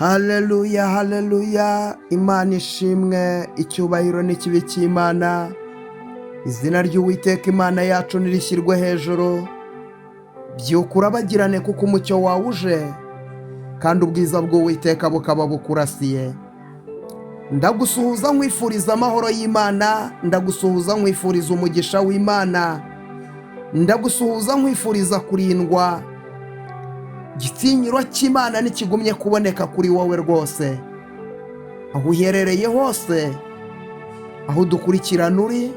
Haleluya, haleluya! Imana ishimwe, icyubahiro n'ikibi cy'Imana. Izina ry'Uwiteka Imana yacu nirishyirwe hejuru. Byuka urabagirane, kuko umucyo wawe uje, kandi ubwiza bw'Uwiteka bukaba bukurasiye. Ndagusuhuza nkwifuriza amahoro y'Imana, ndagusuhuza nkwifuriza umugisha w'Imana, ndagusuhuza nkwifuriza kurindwa. Igitinyiro cy'Imana ntikigumye kuboneka kuri wowe rwose, aho uherereye hose, aho udukurikirana uri.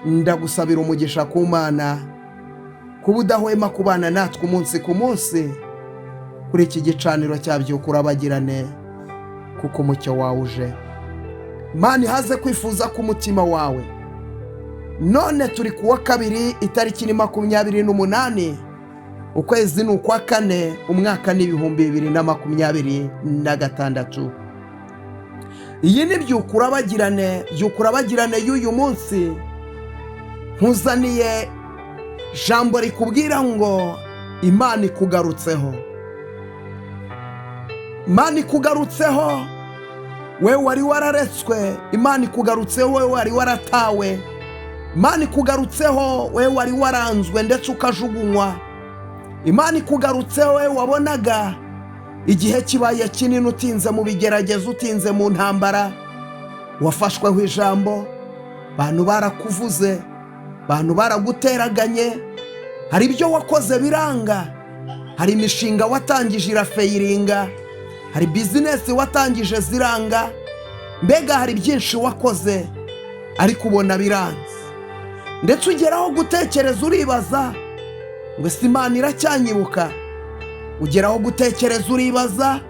Ndagusabira umugisha ku Mana kuba udahwema kubana natwe umunsi ku munsi kuri iki gicaniro cya Byuka Urabagirane, kuko umucyo wawe uje. Imana ihaze kwifuza k'umutima wawe. None turi ku wa kabiri, itariki ni 28, ukwezi ni ukwa kane, umwaka ni 2026. Iyi ni Byuka Urabagirane. Byuka Urabagirane y'uyu munsi, nkuzaniye jambo rikubwira ngo Imana ikugarutseho. Imana ikugarutseho, we wari wararetswe. Imana ikugarutseho, we wari waratawe. Imana ikugarutseho, we wari waranzwe ndetse ukajugunywa. Imana ikugarutseho, we wabonaga igihe kibaye kinini utinze mu bigeragezo, utinze mu ntambara, wafashweho ijambo, abantu barakuvuze, abantu baraguteraganye, hari ibyo wakoze biranga, hari imishinga watangije irafailinga, hari business watangije ziranga, mbega hari byinshi wakoze ariko ubona biranze. Ndetse ugeraho gutekereza uribaza ngo: "Ese Imana iracyanyibuka?" Ugeraho gutekereza uribaza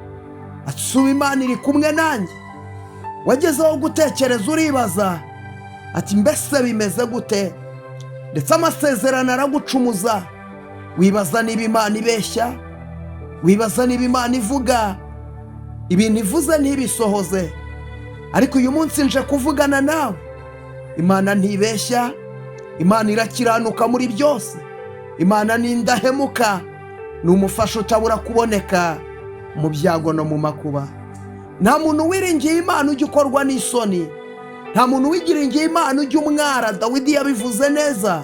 ati: "Ubu Imana iri kumwe nanjye?" Wagezeho gutekereza uribaza ati: "Mbese bimeze gute?" Ndetse amasezerano aragucumuza, wibaza niba Imana ibeshya, wibaza niba Imana ivuga ibintu ivuze ntibisohoze. Ariko uyu munsi nje kuvugana nawe. Imana ntibeshya, Imana irakiranuka muri byose, Imana ni indahemuka, ni umufasha utabura kuboneka mu byago no mu makuba. Nta muntu wiringiye Imana ujya ukorwa n'isoni, nta muntu wiringiye Imana ujya umwara. Dawidi yabivuze neza,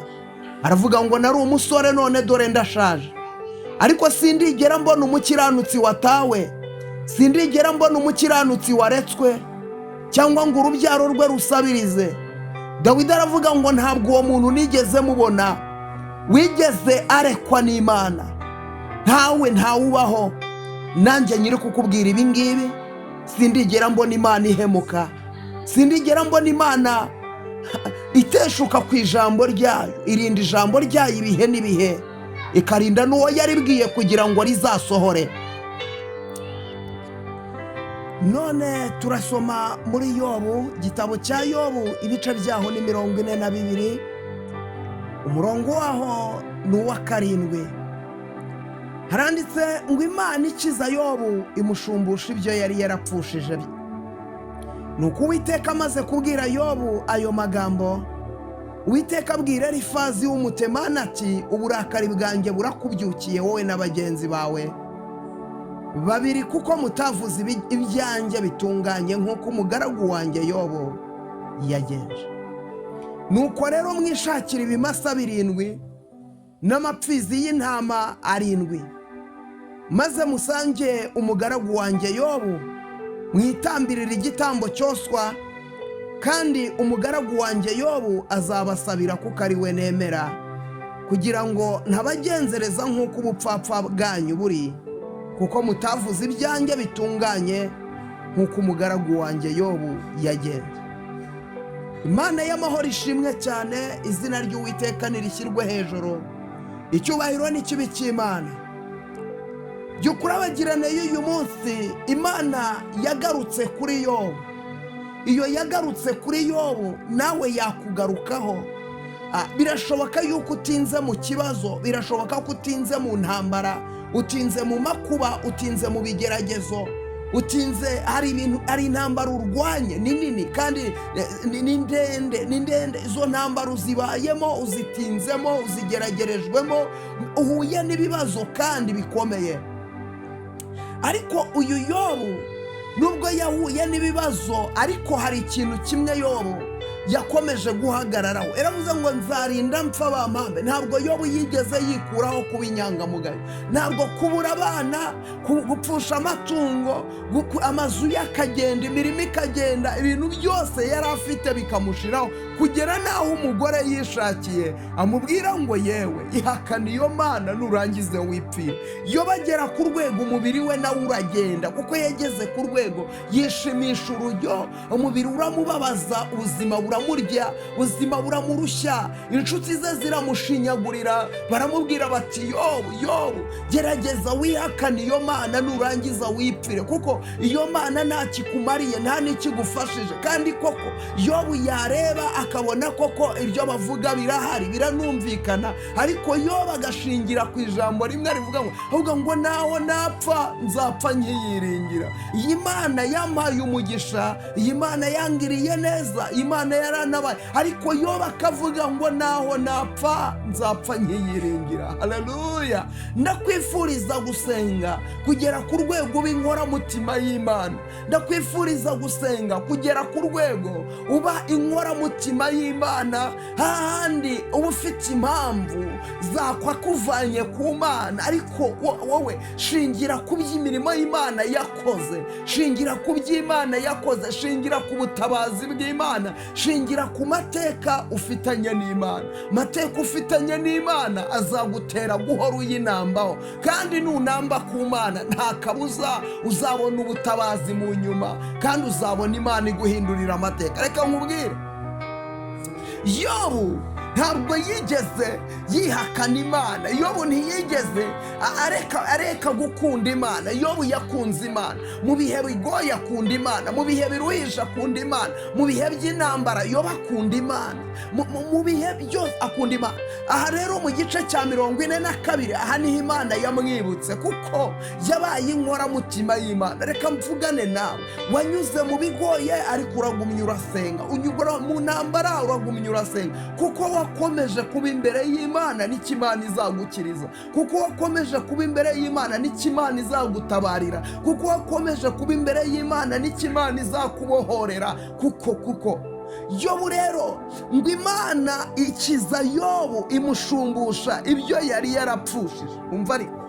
aravuga ngo: "Nari umusore, none dore ndashaje, ariko sindigera mbona umukiranutsi watawe, sindigera mbona umukiranutsi waretswe, cyangwa ngo urubyaro rwe rusabirize." Dawidi aravuga ngo: "Ntabwo uwo muntu nigeze mubona wigeze arekwa n'Imana, ntawe, ntawubaho." Nanjye nyiri kukubwira ibi ngibi, sindigera mbona Imana ihemuka, sindigera mbona Imana iteshuka ku ijambo ryayo. Irinda ijambo ryayo ibihe n'ibihe, ikarinda n'uwo yaribwiye kugira ngo rizasohore. None turasoma muri Yobu, igitabo cya Yobu, ibice byaho ni 42, umurongo waho ni uwa 7. Haranditse ngo: "Imana ikiza Yobu, imushumbusha ibyo yari yarapfushije." Ni uko Uwiteka amaze kubwira Yobu ayo magambo, Uwiteka abwira Elifazi w'Umutemani ati: "Uburakari bwanjye burakubyukiye, wowe na bagenzi bawe babiri, kuko mutavuze ibyanjye bitunganye nk'uko umugaragu wanjye Yobu yagenje. Nuko rero mwishakira ibimasa 7 n'amapfizi y'intama 7, maze musange umugaragu wanjye Yobu, mwitambirire igitambo cyoswa, kandi umugaragu wanjye Yobu azabasabira, kuko ari we nemera, kugira ngo ntabagenzereza nk'uko ubupfapfa bwanyu buri, kuko mutavuze ibyanjye bitunganye nk'uko umugaragu wanjye Yobu yagenze." Imana y'amahoro ishimwe cyane, izina ry'Uwiteka nirishyirwe hejuru, icyubahiro n'ikibi cy'Imana. Byuka Urabagirane y'uyu munsi, Imana yagarutse kuri Yobu. Iyo yagarutse kuri Yobu, nawe yakugarukaho. Birashoboka yuko utinze mu kibazo, birashoboka ko utinze mu ntambara, utinze mu makuba, utinze mu bigeragezo, utinze, hari ibintu, hari intambara urwanye, ni nini kandi ni ndende, ni ndende. Izo ntambara uzibayemo, uzitinzemo, uzigeragerejwemo, uhuye n'ibibazo kandi bikomeye. Ariko uyu Yobu, nubwo yahuye n'ibibazo, ariko hari ikintu kimwe Yobu yakomeje guhagararaho. Yaravuze ngo: "Nzarinda mpfa bampambe." Ntabwo Yobu yigeze yikuraho kuba inyangamugayo. Ntabwo kubura abana, gupfusha amatungo, amazu ye akagenda, imirimo ikagenda, ibintu byose yari afite bikamushiraho, kugera n'aho umugore yishakiye amubwira ngo: "Yewe, ihakana iyo Mana nurangize wipfire." Iyo bagera ku rwego umubiri we nawe uragenda, kuko yageze ku rwego yishimisha urujyo, umubiri uramubabaza, ubuzima buramurya, ubuzima buramurushya, inshuti ze ziramushinyagurira, baramubwira bati: "Yobu, Yobu, gerageza wihakane iyo Mana nurangiza wipfire, kuko iyo Mana nta kikumariye, nta n'ikigufashije." Kandi koko Yobu yareba akabona koko ibyo bavuga birahari, biranumvikana, ariko Yobu agashingira ku ijambo rimwe rivuga ngo ahubwo ngo: "Naho napfa, nzapfa nkiyiringira. Iyi Mana yampaye umugisha, iyi Mana yangiriye neza, iyi Mana yaranabaye." Ariko Yobu akavuga ngo: "Naho napfa, nzapfa nkiyiringira." Haleluya! Ndakwifuriza gusenga kugera ku rwego uba inkoramutima y'Imana. Ndakwifuriza gusenga kugera ku rwego uba inkoramutima y'Imana, hahandi uba ufite impamvu zakwakuvanye ku Mana, ariko wowe shingira ku by'imirimo y'Imana yakoze, shingira ku by'Imana yakoze, shingira ku butabazi bw'Imana, shingira ku mateka ufitanye n'Imana. Amateka ufitanye n'Imana azagutera guhora uyinambaho, kandi nunamba ku Mana, nta kabuza uzabona ubutabazi mu nyuma, kandi uzabona Imana iguhindurira amateka. Reka nkubwire, Yobu ntabwo yigeze yihakana Imana. Yobu ntiyigeze areka gukunda Imana. Yobu yakunze Imana mu bihe bigoye, akunda Imana mu bihe biruhije, akunda Imana mu bihe by'intambara. Yobu akunda Imana mu bihe byose, akunda Imana. Aha rero mu gice cya 42, aha niho Imana yamwibutse kuko yabaye inkoramutima y'Imana. Reka mvugane nawe wanyuze mu bigoye, ariko uragumya urasenga, unyura mu ntambara uragumya urasenga, kuko wakomeje kuba imbere y'Imana nicyo Imana izagukiriza, kuko wakomeje kuba imbere y'Imana nicyo Imana izagutabarira, kuko wakomeje kuba imbere y'Imana nicyo Imana izakubohorera. Kuko Yobu rero, ngo Imana ikiza Yobu, imushumbusha ibyo yari yarapfushije. Umva ariko,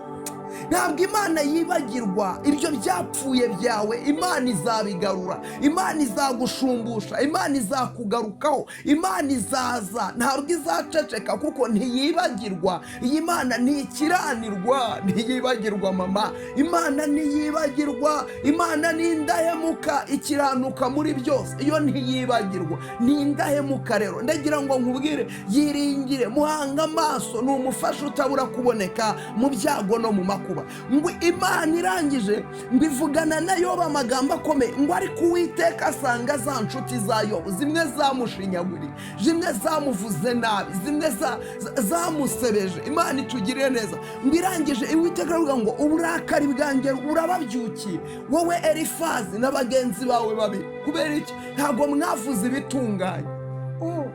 ntabwo Imana yibagirwa ibyo byapfuye byawe. Imana izabigarura, Imana izagushumbusha, Imana izakugarukaho, Imana izaza, ntabwo izaceceka kuko ntiyibagirwa. Iyi Mana ntikiranirwa, ntiyibagirwa. Mama, Imana ntiyibagirwa. Imana ni indahemuka, ikiranuka muri byose, iyo ntiyibagirwa, ni indahemuka. Rero ndagira ngo nkubwire: yiringire, muhanga amaso, ni umufasha utabura kuboneka mu byago no mu makuba. Ngo Imana irangije ngo ivugana na Yobu amagambo akomeye, ngo ariko Uwiteka asanga za nshuti za Yobu, zimwe zamushinyaguriye, zimwe zamuvuze nabi, zimwe zamusebeje. Imana itugirire neza. Ngo irangije, Uwiteka aravuga ngo: "Uburakari bwanjye burababyukiye, wowe Elifazi na bagenzi bawe babiri." Kubera iki? Ntabwo mwavuze ibitunganye. Oh.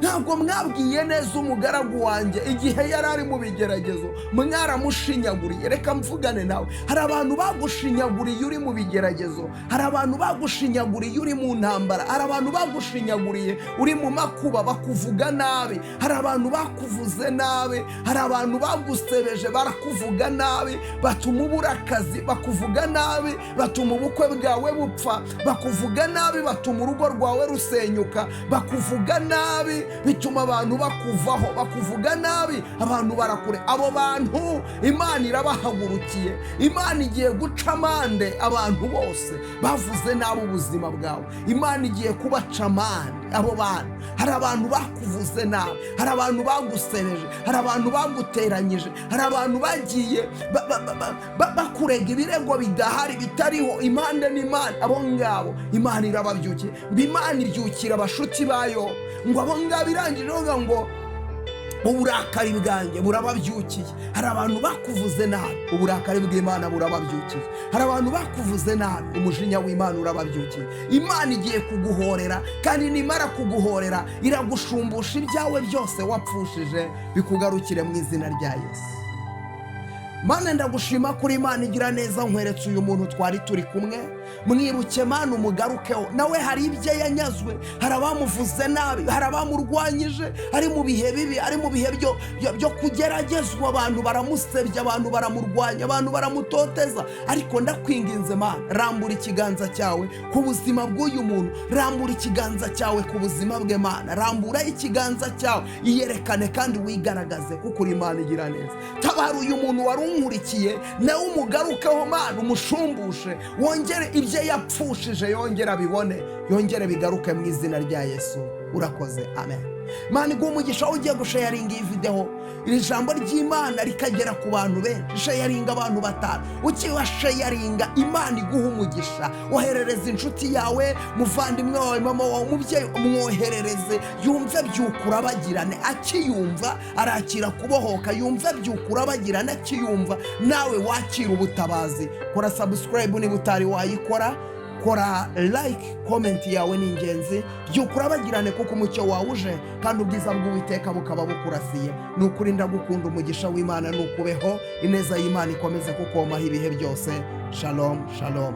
Ntabwo mwabwiye neza umugaragu wanjye igihe yari ari mu bigeragezo, mwaramushinyaguriye. Reka mvugane nawe: hari abantu bagushinyaguriye uri mu bigeragezo, hari abantu bagushinyaguriye uri mu ntambara, hari abantu bagushinyaguriye uri mu makuba, bakuvuga nabi. Hari abantu bakuvuze nabi, hari abantu bagusebeje, barakuvuga nabi, batuma ubura akazi, bakuvuga nabi batuma ubukwe bwawe bupfa, bakuvuga nabi batuma urugo rwawe rusenyuka, bakuvuga nabi bituma abantu bakuvaho, bakuvuga nabi abantu barakure. Abo bantu Imana irabahagurukiye. Imana igiye guca amande abantu bose bavuze nabi ubuzima bwawe. Imana igiye kubaca amande abo bantu. Hari abantu bakuvuze nabi, hari abantu bagusebeje, hari abantu baguteranyije, hari abantu bagiye bakurega ibirego bidahari, bitariho, impande n'impande. Abo ngabo Imana irababyukiye. Ngo Imana ibyukira abashuti bayo, ngo abo ngabo irangije ivuga ngo: "Uburakari bwanjye burababyukiye." Hari abantu bakuvuze nabi, uburakari bw'Imana burababyukiye. Hari abantu bakuvuze nabi, umujinya w'Imana urababyukiye. Imana igiye kuguhorera, kandi nimara kuguhorera iragushumbusha ibyawe byose wapfushije, bikugarukire mu izina rya Yesu. Mana, ndagushima kuri Imana igira neza. Nkweretse uyu muntu twari turi kumwe. Mwibuke Mana, umugarukeho. Nawe hari ibyo yanyazwe, hari abamuvuze nabi, hari abamurwanyije, ari mu bihe bibi, ari mu bihe byo kugeragezwa. Abantu baramusebya, abantu baramurwanya, abantu baramutoteza. Ariko ndakwinginze Mana, rambura ikiganza cyawe ku buzima bw'uyu muntu, rambura ikiganza cyawe ku buzima bwe. Mana, rambura ikiganza cyawe, iyerekane kandi wigaragaze, kuko uri Imana igira neza. Tabara uyu muntu wari unkurikiye, nawe umugarukeho Mana, umushumbushe, wongere ibyo yapfushije, yongere abibone, yongere bigaruke mu izina rya Yesu. Urakoze, amen. Imana iguha umugisha. Ugiye gusharinga iyi videwo, iri jambo ry'Imana rikagera ku bantu benshi. Sharinga abantu batanu. Ukibasharinga, Imana iguha umugisha. Woherereza inshuti yawe, muvandimwe wawe, mama wawe, umubyeyi, umwoherereze yumve Byukura Bagirane. Akiyumva arakira kubohoka. Yumve Byukura Bagirane, akiyumva nawe wakira ubutabazi. Kora subscribe niba utari wayikora, kora like, comment yawe ni ingenzi. Byukura bagirane, kuko umucyo wawe uje kandi ubwiza bw'Uwiteka bukaba bukurasiye. Ni ukuri ndagukunda. Umugisha w'Imana ni ukubeho, ineza y'Imana ikomeze kukomaho ibihe byose. Shalom, shalom.